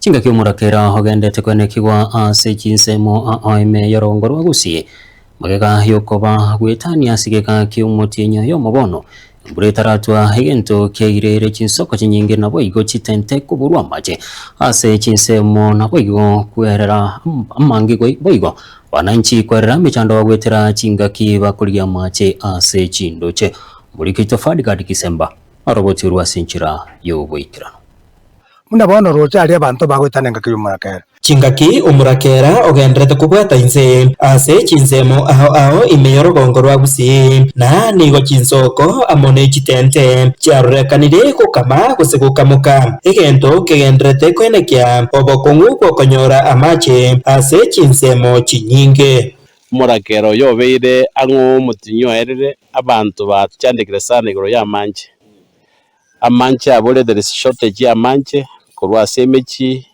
Chingaki omorakera ogendete kwenekigwa ase chinsemo ime y'orogongo rwa Gusii, magega y'okoba goetania ase egeka ki'omotienyi oyomo bono, embura etaratwa egento kiaireire chinsoko chinyinge naboigo chitente koborwa amache ase chinsemo naboigo kwerera amange boigo abananchi kwerera emechando bagoetera chingaki bakorigia amache ase chindoche. Omoriki oito Ferdgard Kisemba orogotirwe ase enchera y'oboikeranu. Buna bono roche aria abanto bagoetana engaki y'omorakera. Chingaki omorakera ogenderete kobwata inse ase chinsemo ao ao ime y'orogongo rwa Gusii, na nigo chinsoko amo ne chitente chiarorekanire gokama gose gokamoka, egento kegenderete koenekia obokong'u bw'okonyora amache ase chinsemo chinyinge. Omorakera oyo obeire ang'o omotinyi oerire, abanto bachandekire sana igoro y'amanche. Amanche abore there is shortage y'amanche korwa ase emechie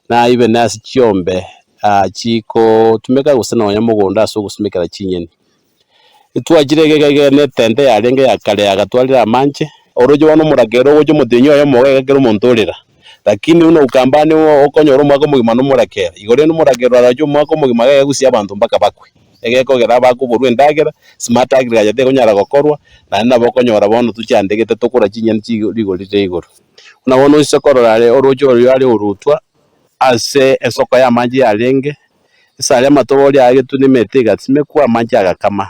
na even ase chiombe chikotumeka gose nonya mogondo ase ogosimekera chinyeni. Etwachire iga iga iga na etente yarenge ya kare yagatwarire amanche, oroche bono omorakera ogocha omotienyi oyomo iga iga kera omonto orera, lakini buna Ukambani okonyora omwaka omogima na omorakera, igo rende omorakera orache omwaka omogima iga iga gusii abanto mpaka bakwe. Egekogera abakoborwa endagera, smart agriculture tekonyara gokorwa, naende nabo okonyora bono tochandegete tokora chinyeni chi rigori rire igoro. Buna bono oise korora are oroche oria are orutwa ase esoko y'amache yarenge, ase aria amatobori aagetwe na emete egasimekwa amache agakama.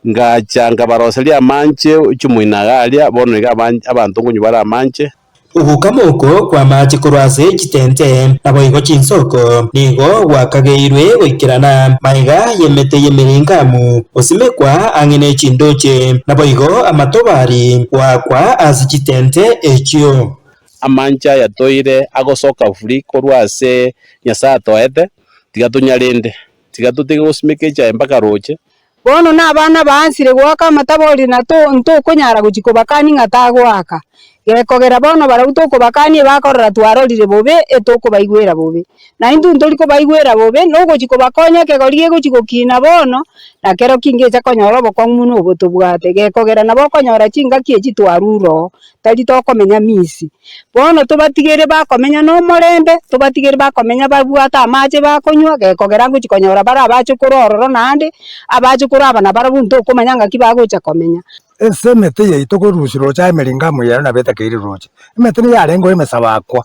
Ngacha nkabaroseria amanche chimoina iga aria, bono iga abanto nkonywa bare amanche. Ogokama oko kw'amache korwa ase chitente, naboigo chinsoko, nigo gwakageirwe goikerana magega y'emete y'emeringamu gosimekwa ang'e ne chindoche, naboigo amatobari goakwa ase chitente echio. Amanche aya toire agosoka free korwa ase Nyasae atoete, tiga tonyarende, tiga totige gosimeka echae mpaka roche. Bono nabana baansire goaka amatabori na ntokonyara gochia kobakania ng'a tagoaka. Gekogera bono barabwo tokobakania ebakorora twarorire bobe etokobaigwera bobe. Na intwe ntori kobaigwera bobe, nogochia kobakonya ekegori gegochia gokina bono, na kero kingecha konyora obokong'u buna obo tobwate. Gekogera nabo okonyora chingaki echi twarure oo. tari tokomenya misi. Bono tobatigere bakomenya nomorembe, tobatigere bakomenya babwate amache bakonywa, gekogera ngochia konyora bare abachokoro ororo naende, abachokoro aba nabarabwo ntokomanya ng'aki bagocha komenya. Ase emete yaito korusia roche aye emeringamu yaye nabo etakeire roche. Emete nigo yarenge emesabakwa,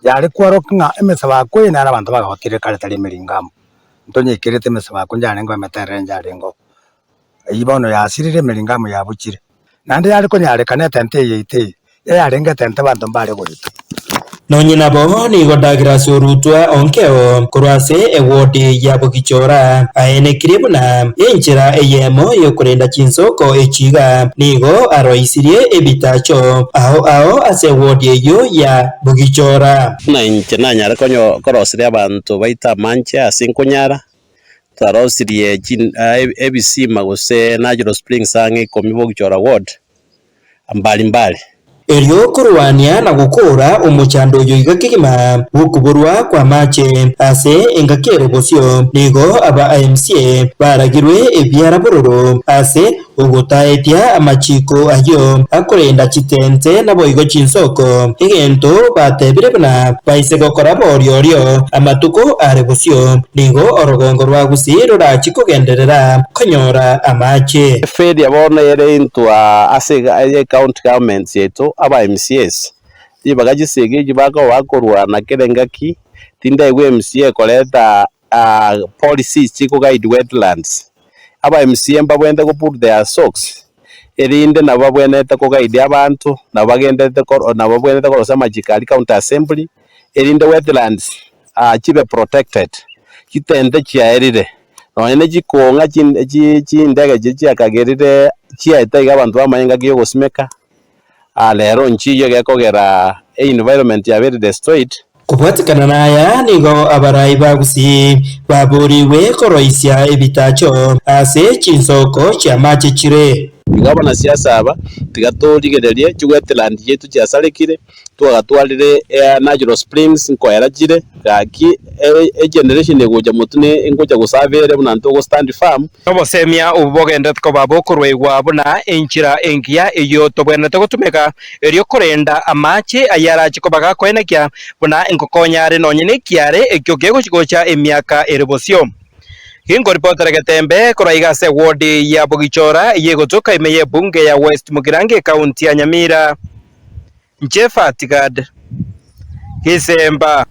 yare kwarokia ng'a emesabakwa eye naro abanto bagagotire kare tari emeringamu. Ntonyekerete emesabakwa njarenge emete ere njarenge oo. Eyio bono yasirire emeringamu yabuchire, naende yare konyarekana etente eye yaito eye, eyarenge etente abanto mbare goeta. Nonye nabo nigo Douglas orutwa onkeo korwa ase ewodi ya Bogichora aenekirie buna enchera eyemo y'okorenda chinsoko echi iga nigo aroisirie ebitacho ao ao ase ewodi eyio ya Bogichora. Buna inche nanyare koroseria abanto baito amanche ase nkonyara, Twarosirie ebisima gose natural springs ang'e ikomi bogichora ward mbali mbali. Erio korwania na gokoora omochando oyo iga kegima bw'okoborwa kw'amache ase engaki ere bosio, nigo aba MCA baragirwe ebiara bororo ase Ogotaetia amachiiko ayio akorenda chitente naboigo chinsoko, egento batebire buna baise gokora boriorio amatuko are bosio, nigo orogongo rwa Gusii rorachie kogenderera konyora amache. Efailure bono ere intwe ase ecounty governments yaito aba MCAs, ribaga chisegi echi bakoba bakorwana kera engaki, tindaigwa MCA ekoreta policies chiko guide wetlands. Aba MCA mbabwenerete go pull their socks erinde nabo babwenerete ko guide abanto, nabo bagenderete ko nabo babwenerete korosia amachiko aria county assembly, erinde wetlands chibe protected, chitente chiaerire, nonye ne chikong'a chin chi chindege chiria chiakagerire chiaeta iga abanto bamanye engaki ya ogosimeka, rero nchiyo gekogera environment yabeire destroyed. Kobwatekana naya nigo abarai ba Gusii baborigwe koroisia ebitacho ase chinsoko chi'amache chire. Igo abanasiasa aba, tiga torigererie chiwetland chiaito chiasarekire. Twagatwarire natural springs nkoera chire, gaki egeneration egocha motwe ne ngocha gosaba ere buna ntogo stand firm. Obosemia obo bogenderete koba bokoruegwa buna enchera engiya eyio tobwenerete gotumeka erio korenda amache ayarache koba gakoenekia buna enkokonya are nonye nekiare ekio kegochi-gocha emiaka ere bosio. Ginkoripotera Getembe korwa iga ase eward ya Bogichora eyio egotoka ime y'ebunge ya West Mugirango ecounty ya Nyamira. Inche Fatigad Gisemba.